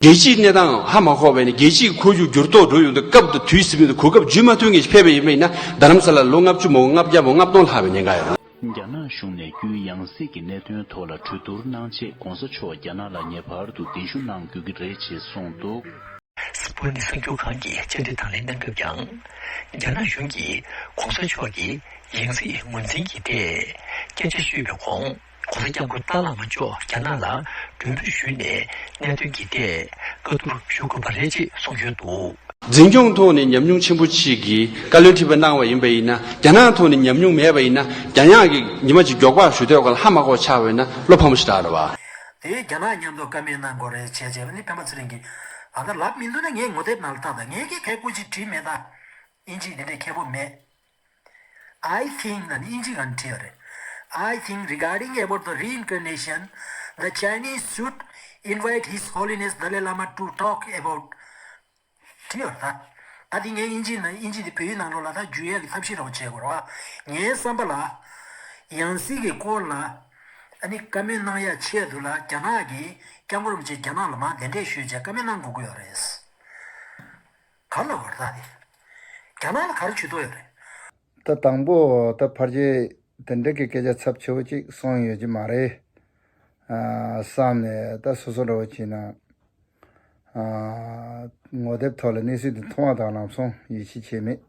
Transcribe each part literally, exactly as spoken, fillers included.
རྒྱལ་སྤྱིའི་གནས་སྟངས་ཧ་མ་གོ་བས་ནས་རྒྱལ་སྤྱིའི་ཁོར་ཡུག་འགྱུར་ལྡོག་འགྲོ་ཡོང་དུས་སྐབས་དང་དུས་ཟིན་པའི་གོ་སྐབས་རྒྱུན་མ་ཐོན་མཁན་ཞིག་ཕེབས་པ་ཡིན་པ་ཡིན་ན། རྡ་རམ་ས་ལར་ལོ་ལྔ་བཅུ་མ་འོངས་ལྔ་བརྒྱ་མ་འོངས་ལྔ་སྟོང་ལྷག་པའི་ཉེན་ཁ་ཡོད། རྒྱ་ནག་གཞུང་ནས་རྒྱུའི་ཡང་སྲིད་ཀྱི་གནད་དོན་ཐོག་ལ་གྲོས་བསྡུར་གནང་ཆེད་༧གོང་ས་མཆོག་རྒྱ་ནག་ལ་ངེས་པར་དུ་གདན་ཞུ་གནང་དགོས་ཀྱི་རེད་ཅེས་གསུངས་འདུག། སྤུ་ནི་གསར་འགྱུར་ཁང་གིས་བཅར་འདྲི་དང་ལེན་གནང་སྐབས་ཀྱང་། རྒྱ་ནག་གཞུང་གིས་༧གོང་ས་མཆོག་གི་ཡང་སྲིད་ངོས་འཛིན་གྱི་ཐད་སྐད་ཆ་ཤོད་པའི་གོང་། ༧གོང་ས་༧སྐྱབས་མགོན་ཏཱ་བླ་མ་མཆོག་རྒྱ་ནག་ལ་མགྲོན་འབོད་ཞུས་ནས་གནད་དོན་གྱི་ཐད་བཀའ་བསྡུར་ཞུ་དགོས་པ་རེད་ཅེས་གསུངས་ཡོད་འདུག། འཛིན་སྐྱོང་ཐོག་ནས་ཉམས་མྱོང་ཆེན་པོ་ཅིག་གིས་བཀའ་བློན་ཁྲི་པ་གནང་བ་ཡིན་པ་ཡིན་ན། རྒྱ་ནག་ཐོག་ནས་ཉམས་མྱོང་མེད་པ་ཡིན་ན། རྒྱ་ནག་གིས་ཉི་མ་གཅིག་མགྱོགས་པ་ཞུ་འདོད་སྐོར་ཧ་མ་གོ་ཆགས་པ་ཡིན་ན་བློ་ཕམ་ཞིག་རག་རེད་བ། དེ་རྒྱ་ནག་མཉམ་དུ་བཀའ་མོལ་གནང་དགོས་རེད་བྱས་བྱས་པ་ནི་སྤེན་པ་ཚེ་རིང་གིས་ཨ་ད་ལབ་མི་འདུག་ན། ངས་ངོ་དེབ་ནང་ལ་བལྟས་ད། ངས་ཀྱི་ཁ་ཁུ་ཅིག་བྲིས་མེད་ད། ཨིན་ཇི་འདི་འདྲའི་མཁས་པོ་མེད། I think ན་ནི་ཨིན་ཇི་གང་བྲིས་ཡོད་རེད། I think regarding about the reincarnation, the Chinese should invite His Holiness Dalai Lama to talk about བྲིས་ཡོད་རེད་ད། ད་འདི་ངས་ཨིན་ཇི་ན་ཨིན་ཇི་འདི་བོད་ཡིག་ནང་ལོགས་ལ་ད་བསྒྱུར་ཡག་གི་ཐབས་ཤེས་རོགས་བྱེད་དགོས་རེད་བ། ངའི་བསམ་པ་ལ་ཡང་སྲིད་ཀྱི་སྐོར་ལ་ཨ་ནི་བཀའ་མོལ་གནང་ཡག་ཆེད་དུ་ལ་རྒྱ་ནག་གི་སྐྱབས་མགོན་རིན་པོ་ཆེ་རྒྱ་ནག་ལ་མར་གདན་འདྲེན་ཞུས་བྱས་བཀའ་མོལ་གནང་དགོས་ཀྱི་ཡོད་རེད། ག་ལ་བར་ཐག་དེ། རྒྱ་ནག་ལ་ག་རེ་ཇུས་གཏོགས་ཡོད་རེད། ད་དང་པོ་ད་ཕལ་ཆེར་དེ་འདྲ་གི་སྐད་ཆ་ཚབས་ཆེ་བོ་ཅིག་གསུངས་ཡོད་ཀྱི་མ་རེད། ཨ་བསམ་ནས་ད་སོ་སོ་འདྲ་བོ་བྱས་ན། ཨ་ངོ་དེབ་ཐོག་ལ་གནས་ཚུལ་འདི་མཐོང་བ་དང་ལམ་སང་ཡིད་ཆེས་བྱས་མེད།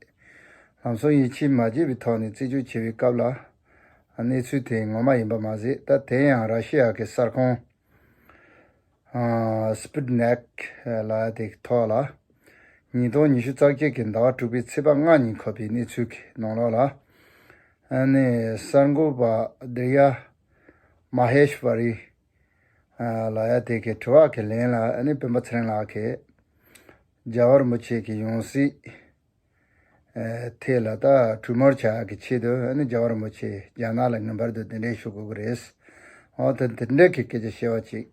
ལམ་སང་ཡིད་ཆེས་མ་བྱས་པའི་ཐོག་ནས་རྩད་གཅོད་བྱེད་པའི་སྐབས་ལ། ཨ་གནས་ཚུལ་དེ་ངོ་མ་ཡིན་པ་མ་ཟད། ད་དེ་ཡང་ར་ཤི་ཡ་གི་གསར་ཁང་། ཨ་སྤུ་ཏི་ནེག་ལ་དེ་ཐོག་ལ། ཉིས་སྟོང་ཉི་ཤུ་རྩ་གཅིག་གི་ཟླ་བ་དྲུག་པའི་ཚེས་པ་ལྔ་ཉིན་འཁོད་པའི་གནས་ཚུལ་གྱི་ནང་ལོགས་ལ། ཨ་ནི་གསར་འགོད་པ་དྲི་ཡ་མ་ཧེ་ཤ་བ་རི་ལ་ཡ་དེ་གའི་དྲི་བ་གི་ལན་ལ། ཨ་ནི་སྤེན་པ་ཚེ་རིང་ལགས་ཀྱིས་རྒྱལ་བ་རིན་པོ་ཆེ་གི་ཡང་སྲིད་ཐད་ལ་ད་གྲོས་མོལ་བྱ་ཡག་གི་ཆེད་དུ། ཨ་ནི་རྒྱལ་བ་རིན་པོ་ཆེ་རྒྱ་ནག་ལ་ངེས་པར་དུ་གདན་འདྲེན་ཞུ་དགོས་ཀྱི་རེད། འོ་ད་དེ་འདྲ་གི་སྐད་ཆ་བཤད་པ་ཅིག་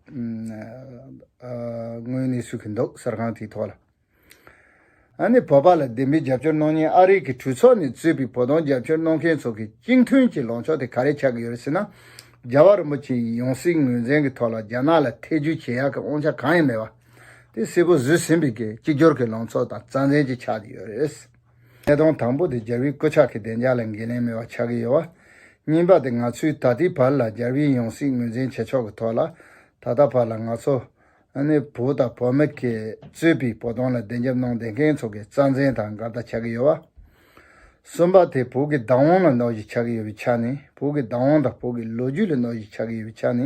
ཨ་དངོས་གནས་སུ་གི་འདུག་གསར་ཁང་དེའི་ཐོག་ལ། ཨ་ནི་བོད་པ་ལ་བདེན་པའི་རྒྱབ་སྐྱོར་གནང་མཁན་ཨ་རི་གི་གྲོས་ཚོགས་ནས་གཙོས་པའི་བོད་དོན་རྒྱབ་སྐྱོར་གནང་མཁན་ཚོ་གི་གཅིག་མཐུན་གྱི་ལངས་ཕྱོགས་དེ་ག་རེ་ཆགས་ཀྱི་ཡོད་རེད་ཟེར་ན། རྒྱལ་བ་རིན་པོ་ཆེའི་ཡང་སྲིད་ངོས་འཛིན་གྱི་ཐོག་ལ་རྒྱ་ནག་ལ་ཐེ་ཇུས་བྱེད་ཡག་གི་དབང་ཆ་གང་ཡང་མེད་པ། དེ་གསལ་པོ་བཟོས་ཟིན་པའི་གི་གཅིག་གྱུར་གྱི་ལངས་ཕྱོགས་དང་རྩ་འཛིན་ཅིག་ཆགས་ཀྱི་ཡོད་རེད། གནད་དོན་དང་པོ་དེ་རྒྱལ་བའི་སྐུ་ཕྱྭ་གི་བདེ་འཇགས་ལ་འགན་ལེན་མེད་པ་ཆགས་ཀྱི་ཡོད་པ། གཉིས་པ་དེ་ང་ཚོའི་ད་ལྟའི་བར་ལ་རྒྱལ་བའི་ཡང་སྲིད་ངོས་འཛིན་བྱེད་ཕྱོགས་ཀྱི་ཐོག་ལ་ད་ལྟ་བར་ལ་ང་ཚོ་ཨ་ནི་བོད་དང་བོད་མི་གིས་གཙོས་པའི་བོད་དོན་ལ་བདེན་རྒྱབ་གནང་བསྡད་མཁན་ཚོ་གི་རྩ་འཛིན་དང་འགལ་ཟླ་ཆགས་ཀྱི་ཡོད་པ། གསུམ་པ་དེ་བོད་ཀྱི་བདག་དབང་ལ་གནོད་གཞི་ཆགས་ཀྱི་ཡོད་པའི་ཆ་ནས། བོད་ཀྱི་བདག་དབང་དང་བོད་ཀྱི་ལོ་རྒྱུས་ལ་གནོད་གཞི་ཆགས་ཀྱི་ཡོད་པའི་ཆ་ནས།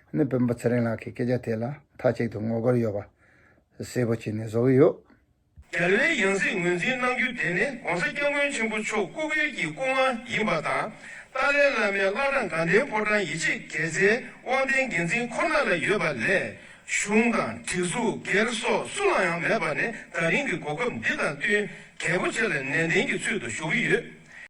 ཨ་ནི་སྤེན་པ་ཚེ་རིང་ལགས་ཀྱི་སྐད་ཆ་དེ་ལ་མཐའ་གཅིག་ཏུ་ངོ་རྒོལ་ཡོད་པ་གསལ་པོ་བྱས་ནས་བཟོ་གི་ཡོད། རྒྱལ་བའི་ཡང་སྲིད་ངོས་འཛིན་གནང་རྒྱུ་དེ་ནི་༧གོང་ས་༧སྐྱབས་མགོན་ཆེན་པོ་མཆོག་སྐུ་སྒེར་གྱི་སྐུ་དབང་ཡིན་པ་དང་། ཏཱ་ལའི་བླ་མའི་བླ་བྲང་དགའ་ལྡན་ཕོ་བྲང་ཡིད་ཆེས་དགེ་རྩའི་དབང་ལྡན་འགན་འཛིན་ཁོ་ན་ལ་ཡོད་པ་ལས། གཞུང་དང་སྒྲིག་འཛུགས་སྒེར་སོགས་སུ་ལ་ཡང་མེད་པ་ནི་ད་རིང་གི་གོ་སྐབས་འདི་དང་བསྟུན་གལ་པོ་ཆེ་ལ་ནན་ཏན་གྱི་ཚུལ་དུ་ཞུ་གི་ཡོད།